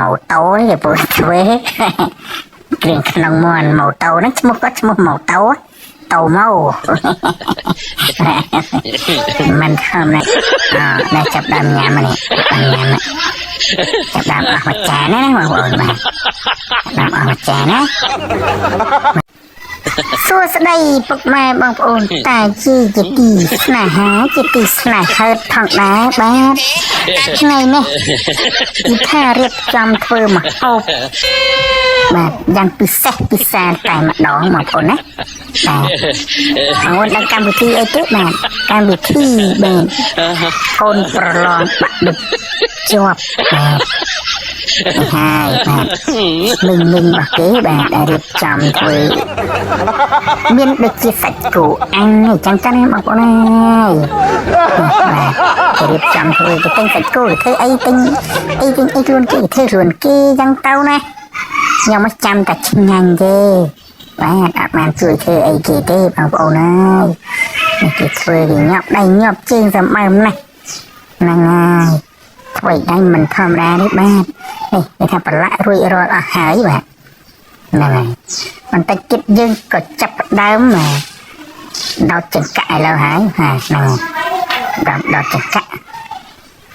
ម៉ូតូគេពូធ្វើគ្រឿងក្នុងមន់ម៉ូតូហ្នឹងឈ្មោះគាត់ឈ្មោះម៉ូតូតូម៉ូមិនធម្មតាអនេះចាប់ដើមញ៉ាំនេះញ៉ាំចាប់ដើមអស់មួយចានណាបងប្អូនបាទដើមអស់មួយចានណាសួស្តីពុកម៉ែបងប្អូនតាជាជាទីស្នេហាជាទីស្នេហ៍ផងដែរបាទថ្ងៃនេះគឺថារៀបចំធ្វើម្ហូបបាទយ៉ាងពិសេសពិសាលតែម្ដងបងប្អូនណាបាទបងប្អូនដឹងកម្មវិធីអីទេបាទកម្មវិធីបាទកូនប្រឡងបាក់ឌុបជាប់បាទហើយបាទមីងមីងរបស់គេបាទដែលរៀបចំធ្វើមានដូចជាសាច់គោអាំងនេះចឹងចឹងបងប្អូនអើយបាទគេរៀបចំធ្វើគេទិញសាច់គោគេធ្វើអីទិញអីទិញអីខ្លួនគេធ្វើខ្លួនគេចឹងទៅណាខ្ញុំមកចាំតែឆ្ងាញ់ទេបាទអត់បានជួយធ្វើអីគេទេបងប្អូនអើយនេះគេធ្វើគេញាប់ដៃញាប់ជើងសម្បើមណាស់ហ្នឹងហើយធ្វើដៃមិនធម្មតាទេបាទនេះគេថាប្រឡាក់រួចរាល់អស់ហើយបាទហ្នឹងហើយបន្តិចទៀតយើងក៏ចាប់ផ្ដើមដោតចង្កាក់ឥឡូវហើយហាហ្នឹងដោតចង្កាក់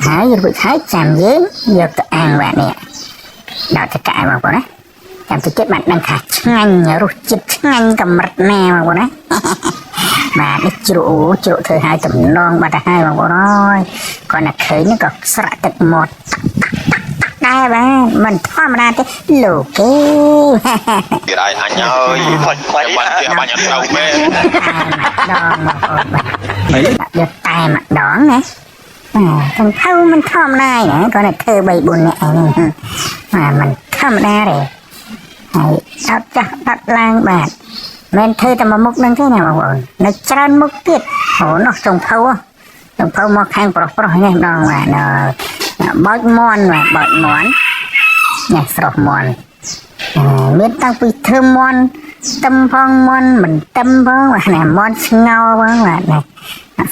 ហើយរួចហើយចាំយើងយកទៅអាំងបាទនេះដោតចង្កាក់បងប្អូនណាចាំតិចទៀតបានដឹងថាឆ្ងាញ់រសជាតិឆ្ងាញ់កម្រិតណាបងប្អូនណាបាទនេះជ្រក់ជ្រក់ធ្វើឲ្យតំណងបាត់ទៅហើយបងប្អូនអើយគាត់តែឃើញក៏ស្រក់ទឹកមាត់ដែរបាទមិនធម្មតាទេលោកគេ ទៀតឲ្យអញហើយ ផុចផុច បាញ់ផ្ទះបាញ់អត់ត្រូវមែន តែម្ដងបងប្អូនបាទយកតែម្ដងណាបាទទាំងភៅមិនធម្មតាណាគាត់តែធ្វើ3 4នាក់ហ្នឹងបាទមិនធម្មតាទេហើយអត់ចាស់បាត់ឡើងបាទមិនធ្វើតែមួយមុខហ្នឹងទេណាបងប្អូននៅច្រើនមុខទៀតអូនោះចុងភៅចុងភៅមកខាងប្រុសប្រុសនេះម្ដងបាទបោចមន់បាទបោចមន់នេះស្រស់មន់មានតាំងពីធ្វើមន់ទឹមផងមន់មិនទឹមផងបាទណាមន់ស្ងោផងបាទណា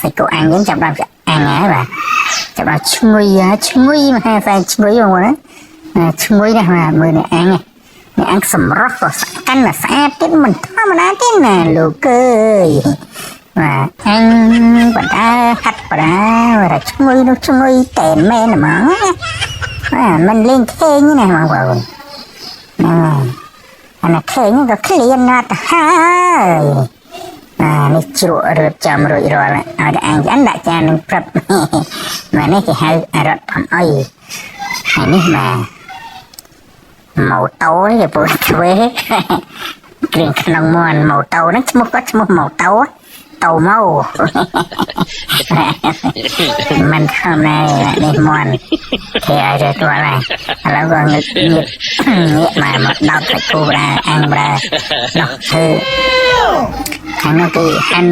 សាច់គោអាំងយើងចាប់ដើមអាំងហើយបាទចាប់ដើមឈ្ងុយឈ្ងុយមហាសែនឈ្ងុយបងប្អូនណាឈ្ងុយណាស់បាទមើលនេះអាំងនេះអាំងសម្រស់ក៏កាន់តែស្អាតទៀតមិនធម្មតាទេណាលោកអើយបាទអាំងបដាហាត់បដាបាទឈ្ងុយនោះឈ្ងុយតែមែនហ្មងបាទមិនលេងខេងណាបងប្អូនហ្នឹងហើយអានេះខេងក៏ឃ្លានណាស់ទៅហើយអានេះជ្រក់រៀបចំរួចរាល់ឲ្យតែអាំងឆ្អិនដាក់ចាននឹងព្រឹបបាទនេះគេហៅអរត់ផំអុយហើយនេះបាទម៉ូតូគេពូធ្វើគ្រឿងក្នុងមន់ម៉ូតូហ្នឹងឈ្មោះគាត់ឈ្មោះម៉ូតូតូម៉ូមិនធម្មតានេះមន់គេឲ្យទៅទាល់ហើយឥឡូវក៏ងឹកងៀកងាកមកមកដោតសាច់គោប្រាអាំងប្រានោះធ្វើខាងនោះគេហាន់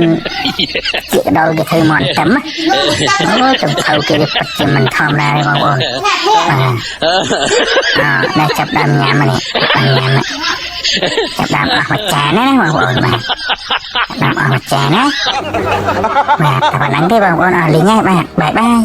ជាដល់គេធ្វើមន់ទឹមអូចំភៅគេពិតជាមិនធម្មតាទេបងប្អូនបាទអនេះចាប់ដើមញ៉ាំនេះញ៉ាំចាប់ដើមអស់មួយចានណាបងប្អូនបាទដើមអស់មួយចានណាបាទតែប៉ុណ្្នឹងទេបងប្អូនអស់លីងហើយបាទបាយបាយ